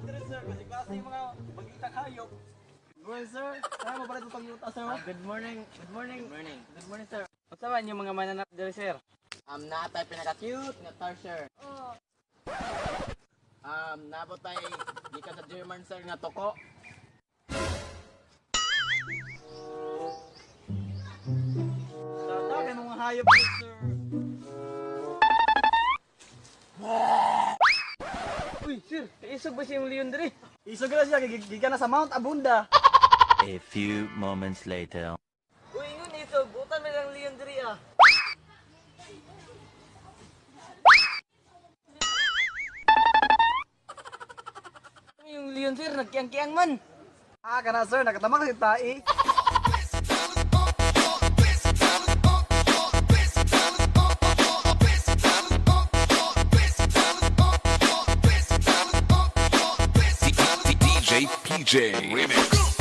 diri, sir. Kasi klase yung mga bagitang hayop. Good morning, sir. Kaya mo pala itong yuta, sir. Good morning. Good morning. Good morning. Good morning, sir. Unsa man yung mga mananap diri, sir? Naatay pinaka-cute nga tar, sir. Oh. Nabot tay gikan sa German, sir, nga toko. Tata, kay mga hayop diri, sir. Uy, sir, kaisog ba siyang leon diri? Isog na siya, gikan na sa Mount Abunda. A few moments later. Uy, ingon isog, butan man lang leon diri ah. Ano yung leon, sir, nagkiang-kiang man. Ah, kana, sir, nakatama kasi tae. DJ PJ Remix.